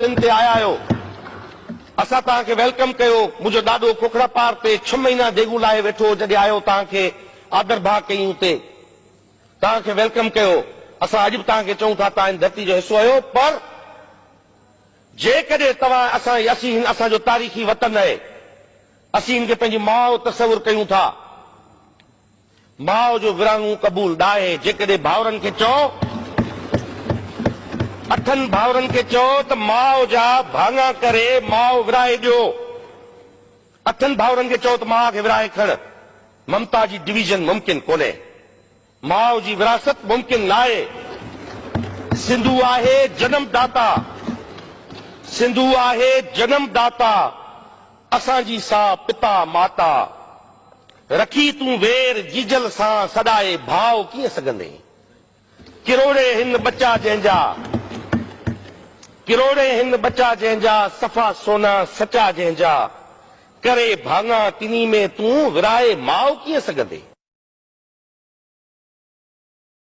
تن تي آيا آهيو. اسان توهان کي welcome ڪيو. منهنجو ڏاڏو کوکڙا پار تي ڇهه مهينا ديڳون لاهي ويٺو هو جڏهن آيو توهان کي آڌر ڀاء ڪئي اتي توهان کي welcome ڪيو. اسان اڄ به توهان کي چئون ٿا توهان هن ڌرتي جو حصو آهيو پر جيڪڏهن توهان اسان اسين هن اسان جو تاريخي وطن آهي اسين هن کي پنهنجي ماء تصور ڪيون ٿا. ماء جو ورهاڱو قبول ناهي، جيڪڏهن ڀائرن کي چئو، اٺن ڀائرن کي چئو ته ماء جا ڀاڱا ڪري ماء ورهائي ڏيو، اٺن ڀائرن کي چئو ته ماء کي ورهائي کڻ، ممتا جي ڊويزن ممڪن ڪونهي، ماء جي وراثت ممڪن ناهي، سنڌو آهي جنم داتا، سنڌو آهي جنم داتا، اسان جي سا پتا ماتا. رکي تون وير جيجل سان سڏائي ڀاء ڪيئن سگهندين؟ ڪروڙين هن ٻچا جنهن جا، ڪروڙين هن ٻچا جنهن جا، صفا سونا سچا جنهن جا، ڪري ڀاڱا تنهي ۾ تون ورائي ماء ڪيئن سگهندين؟